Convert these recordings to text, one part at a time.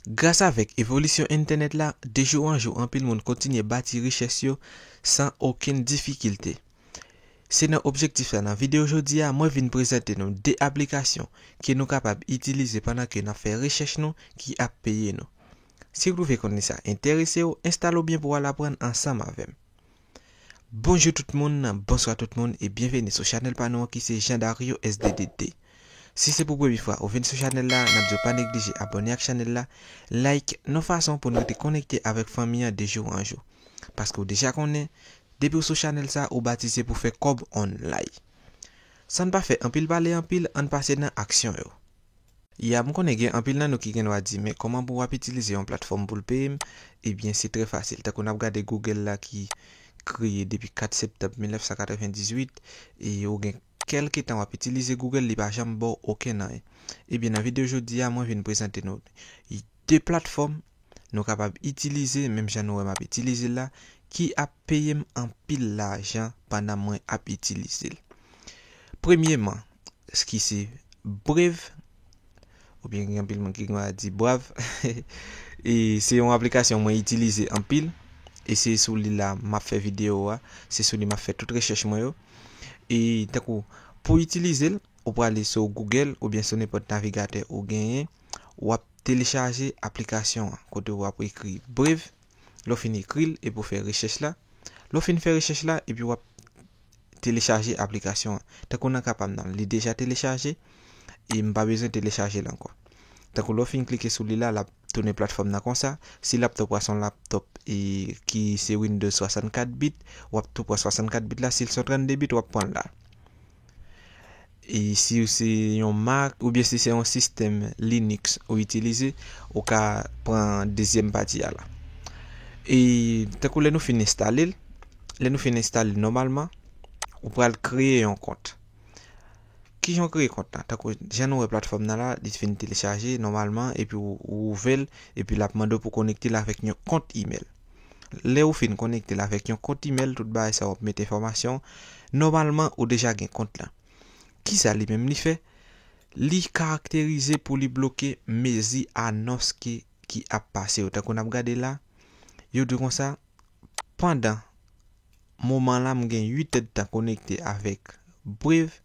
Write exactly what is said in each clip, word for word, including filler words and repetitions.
Gras avèk evolisyon entènèt la, de jou an jou, anpil moun kontinye bati richès yo san okenn difikilte. Se nan objektif sa, nan videyo jodi a, mwen vin prezante nou de aplikasyon ke nou kapab itilize pandan ke n ap fè rechèch nou ki ap peye nou. Si w twouve kontni sa enterese w, enstale w byen pou w al aprann ansanm avè m. Bonjou tout moun, bonswa tout moun e byenveni sou chanèl pa nou an ki se Jean Dario S D D D. Si se pou premye fwa ou vin sou chanèl la, n ap di w pa neglije abòne ak chanèl la, like, yon fason pou n rete konekte avèk fanmi an de jou an jou. Paske w deja konnen, depi w sou chanèl sa, ou batize pou fè kòb online. San n pa fè anpil pale anpil, ann pase nan aksyon yo. Ya, m konnen gen anpil nan nou ki gen dwa di, men kòman pou w ap itilize yon platfòm pou l peye m? Ebyen, se trè fasil. Tankou n ap gade Google la ki kreye depi kat septanm mil nèf san katrevendizuit, e ou gen kèlke tan w ap itilize Google, li pa janm ba w okenn anyen. Ebyen, nan videyo jodi a, mwen vin prezante nou de platfòm nou kapab itilize, menm jan nou wè m ap itilize l la, ki ap peye m anpil lajan pandan mwen ap itilize l. Premyeman, ki se Brave, oubyen gen anpil moun ki gen dwa di Brav. E se yon aplikasyon mwen itilize anpil, e se sou li la m ap fè videyo a, se sou li m ap fè tout rechèch mwen yo. E tankou, pou itilize l, ou prale sou Google oubyen sou nenpòt navigatè ou genyen, w ap telechaje aplikasyon an, kote w ap ekri Brave, lè w fin ekri l, epi w fè rechèch la. Lè w fin fè rechèch la, epi w ap telechaje aplikasyon an. Tankou nan ka pa m nan, li deja telechaje, e m pa bezwen telechaje l ankò. Tankou lè w fin klike sou li la, l ap tounen platfòm nan konsa. Si laptòp ou a se yon laptòp e ki se Windows swasannkat bit, w ap tou pran swasannkat bit la. Si l se yon trannde bit, w ap pran l la. E si w se yon Mac, oubyen si se yon sistèm Linux ou itilize, ou ka pran dezyèm pati a la. E tankou lè nou fin enstale l, lè nou fin enstale l nòmalman, ou pral kreye yon kont. Kijan w kreye kont la? Tankou jan nou wè platfòm nan la, li fin telechaje nòmalman, epi ou, ou ouvè l, epi l ap mande w pou konekte l avèk yon kont imèl. Lè ou fin konekte l avèk yon kont imèl, tout bagay sa w ap mete enfòmasyon, nòmalman ou deja gen kont la. Kisa li menm li fè? Li karakterize pou li bloke mezi anons ki, ki ap pase yo. Tankou n ap gade la, yo di konsa, pandan moman la, m gen uit èdtan konekte avèk Brave.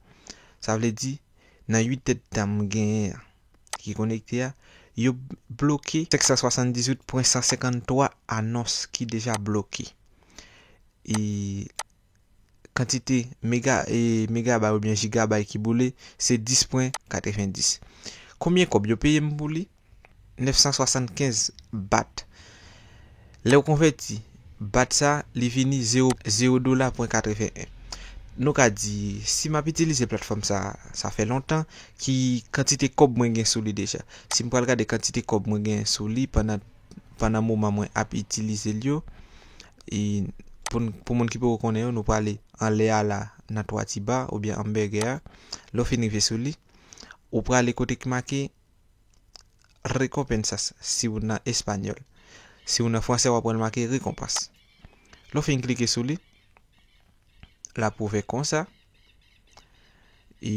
Sa vle di, nan uit èdtan m genyen an ki konekte a, yo bloke senk san swasanndizuit pwen san senkanntwa anons ki deja bloke. E kantite mega, e megabay oubyen jigabay ki boule, se dis pwen katrevendis. Konbyen kòb yo peye m pou li? Nèf san swasannkenz bat. Lè w konvèti bat sa, li vini zewo, zewo dola pwen katreven en. Nou ka di, si m ap itilize platfòm sa, sa fè lontan, ki kantite kòb mwen gen sou li deja? Si m pral gade kantite kòb mwen gen sou li pandan, pandan moman mwen ap itilize l yo, e pou, pou moun ki poko konnen yo, nou prale anlè a la, nan twa ti ba, oubyen anbègè a. Lè w fin rive sou li, ou prale kote ki make recompensas, si w nan espanyòl. Si w nan fransè, w ap wè l make rekonpans. Lè w fin klike sou li, l ap ouvè konsa. E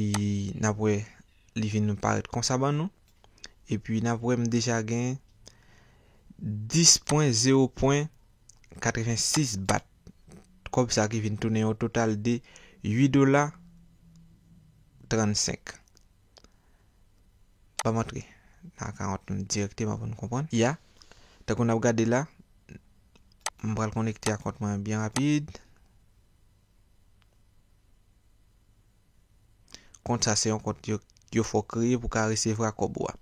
n ap wè li vin parèt konsa ban nou. Epi n ap wè m deja gen dis pwen zewo pwen katrevensis bat. Kòb sa ki vin tounen yon total de uit dola trannsenk. Ban m antre nan akawont mwen dirèkteman pou n konprann. Ya, tankou n ap gade la, m pral konekte ak kont mwen byen rapid. Kont sa se yon kont yo, yo fè w kreye pou w ka resevwa kòb ou a.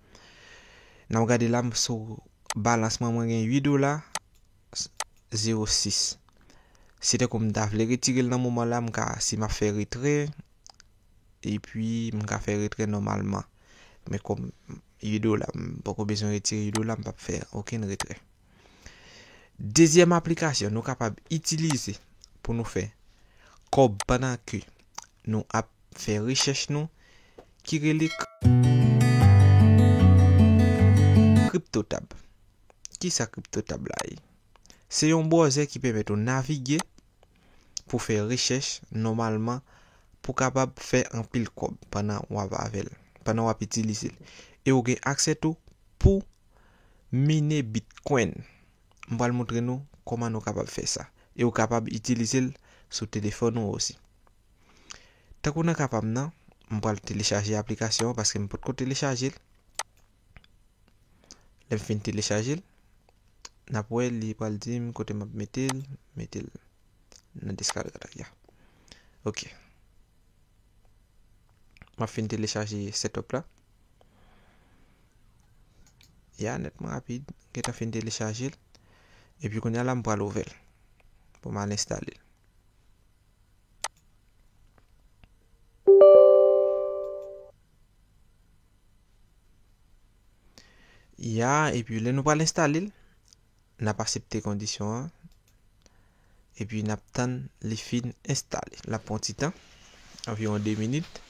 N ap gade la, m sou balans mwen, mwen gen uit dola zewo sis. Si tankou m ta vle retire l nan moman la, m ka, si m ap fè retrè, epi m ka fè retrè nòmalman. Men kòm uit dola, m poko bezwen retire uit dola, m p ap fè okenn retrè. Dezyèm aplikasyon nou kapab itilize pou nou fè kòb pandan ke nou ap fè rechèch nou, ki rele k-, CryptoTab. Kisa CryptoTab la ye? Se yon bwòzè ki pèmèt ou navige pou fè rechèch nòmalman, pou kapab fè anpil kòb pandan w ap avè l, pandan w ap itilize l. E ou gen aksè tou pou mine Bitcoin. M pral montre nou kòman nou kapab fè sa. E ou kapab itilize l sou telefòn ou osi. Tankou nan ka pa m nan, m pral telechaje aplikasyon an paske m potko telechaje l. Lè m fin telechaje l, n ap wè li pral di m kote m ap mete l, mete l nan deskarga la, ya. Ok. M ap fin telechaje setup la. Ya, nètman rapid, gentan fin telechaje l. Epi kounye a la, m pral ouvè l pou m al enstale l. Ya, epi lè nou pral enstale l, n ap aksepte kondisyon an. Epi n ap tann li fin enstale. L ap pran ti tan, anviwon de minit.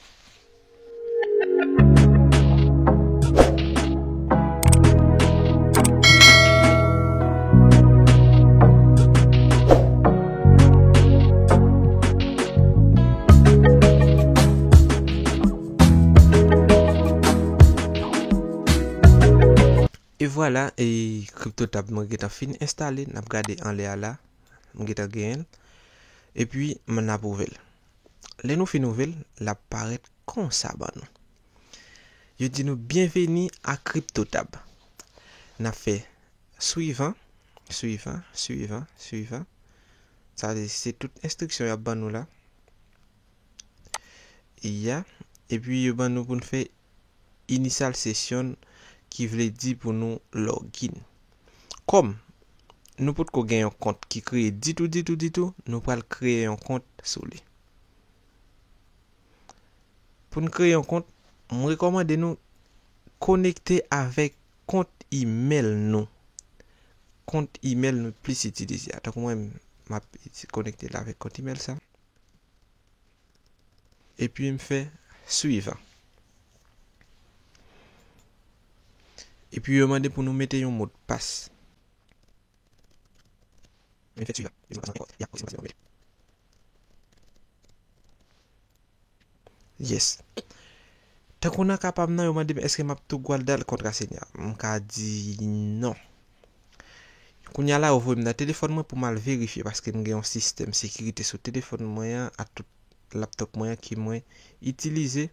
E vwala, e CryptoTab mwen gentan fin enstale, n ap gade anlè a la, m gentan genyen l. Epi, m, n ap ouvè l. Lè nou fin ouvè l, l ap parèt konsa ban nou. Yo di nou, "Byenveni a CryptoTab." N ap fè swivan, swivan, swivan, swivan. Sa vle di se tout enstriksyon y ap ban nou la. Ya. Epi yo ban nou pou n fè initial session, ki vle di pou nou login. Kòm nou potko gen yon kont ki kreye ditou, ditou, ditou, nou pral kreye yon kont sou li. Pou n kreye yon kont, m rekòmande nou konekte avèk kont imèl nou. Kont imèl nou plis itilize a. Tankou mwen, m ap konekte l avèk kont imèl sa. Epi m fè swivan. Epi yo mande pou nou mete yon modpas. M fè swivan. Yo di m pa santi ankò. Ya, ok, se bon. Yes. Tankou nan ka pa m nan, yo mande m èske m ap tou gwal dal kontra senya. M ka di non. Kounye a la, yo voye m nan telefòn mwen pou m al verifye, paske m gen yon sistèm sekirite sou telefòn mwen an ak tout laptop mwen an ke mwen itilize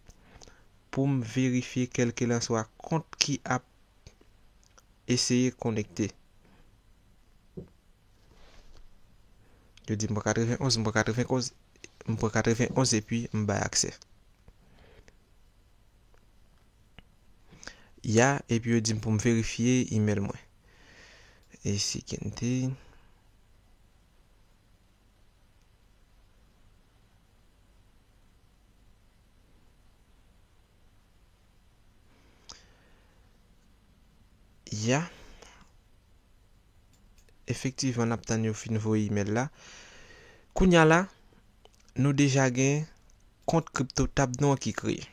pou m verifye kèlkelanswa kont ki ap eseye konekte. Yo di m pran katrevenn onz, m pran katrevenn onz, m pran katrevenn onz epi m bay aksè. Ya, epi yo di m pou m verifye imèl mwen. E si kente. Ya. Efektivman, n ap tann yo fin voye imèl la. Kounye a la, nou deja gen kont CryptoTab nou an ki kreye.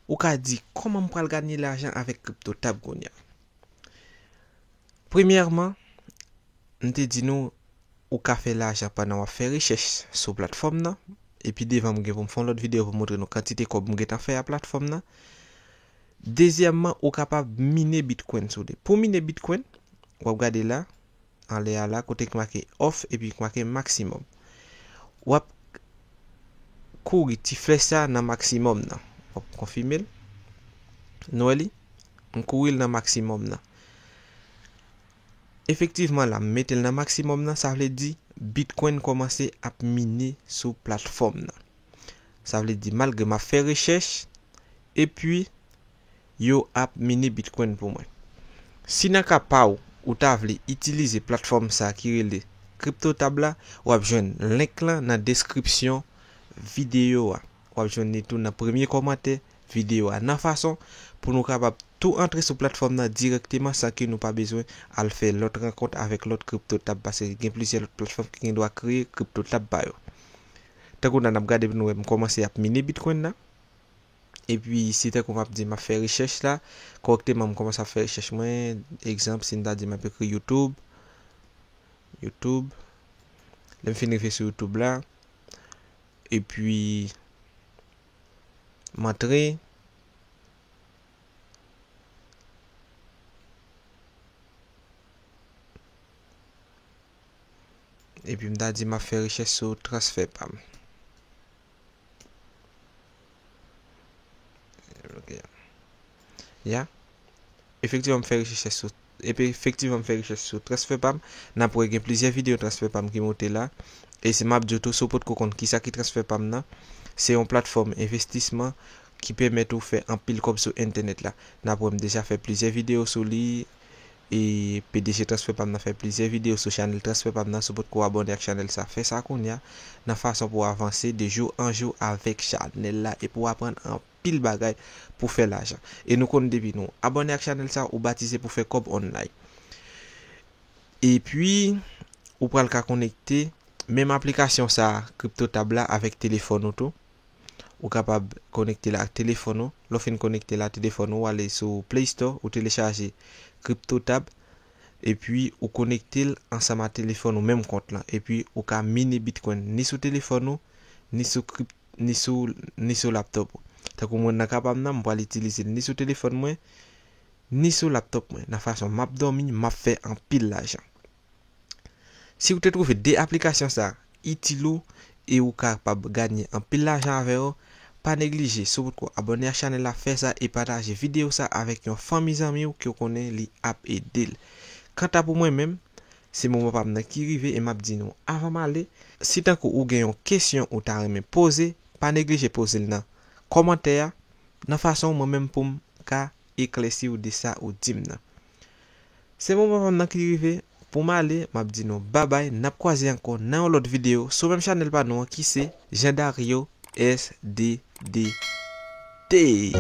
Ou ka di, "Kòman m pral ganye lajan avèk CryptoTab kounye a?" Premyèman, m te di nou, ou ka fè lajan pandan w ap fè rechèch sou platfòm nan. Epi devan, m gen pou m fè yon lòt videyo pou m montre nou kantite kòb m gentan fè a platfòm nan. Dezyèmman, ou kapab mine Bitcoin sou li. Pou mine Bitcoin, w ap gade la, anlè a la, kote k make off epi k make maximum. W ap kouri ti flèch sa nan maximum nan. W ap konfime l. Nou wè li? M kouri l nan maximum nan. Efektivman la, m mete l nan maximum nan, sa vle di Bitcoin kòmanse ap mine sou platfòm nan. Sa vle di malgre m ap fè rechèch, epi yo ap mine Bitcoin pou mwen. Si nan ka pa w, ou ta vle itilize platfòm sa ki rele CryptoTab la, w ap jwenn link lan nan deskripsyon videyo a. W ap jwenn li tou nan premye kòmantè videyo a. Nan fason pou nou kapab tou antre sou platfòm nan dirèkteman san ke nou pa bezwen al fè lòt rankont avèk lòt CryptoTab, paske gen plizyè lòt platfòm ki gen dwa kreye CryptoTab pa yo. Tankou nan ap gade pou nou wè m kòmanse ap mine Bitcoin nan. Epi, si tankou m ap di m ap fè rechèch la, kòrèkteman, m kòmanse ap fè rechèch mwen. Egzanp, si m ta di m ap ekri YouTube, YouTube. Lè m fin rive sou YouTube la, epi m antre. Epi m ta di m ap fè rechèch sou transfè pa m. Ok. Ya. Efektivman, m fè rechèch sou, epi efektivman, m fè rechèch sou transfè pa m. N ap wè gen plizyè videyo transfè pa m ki monte la. E si m ap di w tou, si w potko konn kisa ki transfè pa m nan, se yon platfòm envestisman ki pèmèt ou fè anpil kòb sou entènèt la. N ap wè m deja fè plizyè videyo sou li. E P D G Transfè pa m nan fè plizyè videyo sou chanèl Transfè pa m nan. Si w potko abòne ak chanèl sa, fè sa kounye a, nan fason pou w avanse de jou an jou avèk chanèl la e pou w aprann anpil bagay pou fè lajan. E nou konn depi nou abòne ak chanèl sa, ou batize pou fè kòb online. Epi, ou pral ka konekte menm aplikasyon sa, CryptoTab la, avèk telefòn ou tou. Ou kapab konekte l ak telefòn ou. Lè w fin konekte l ak telefòn ou, ou ale sou Play Store, ou telechaje CryptoTab, epi ou konekte l ansanm ak telefòn ou, menm kont lan. Epi ou ka mine Bitcoin ni sou telefòn ou, ni sou crypt-, ni sou, ni sou laptop ou. Tankou mwen nan ka pa m nan, m pral itilize l ni sou telefòn mwen, ni sou laptop mwen. Nan fason m ap dòmi, m ap fè anpil lajan. Si w te twouve de aplikasyon sa itil ou e ou kapab ganye anpil lajan avè yo, pa neglije, si w potko abòne ak chanèl la, fè sa e pataje videyo sa avèk yon fanmi zanmi w ke w konnen li ap ede l. Kanta pou mwen menm, se moman pa m nan ki rive e m ap di nou, avan m ale, si tankou ou gen yon kesyon ou ta renmen poze, pa neglije poze l nan kòmantè a, nan fason mwen menm pou m ka eklèsi w de sa ou di m nan. Se moman pa m nan ki rive pou m ale, m ap di nou babay, n ap kwaze ankò nan yon lòt videyo sou menm chanèl pa nou an ki se Jean Dario S D D T.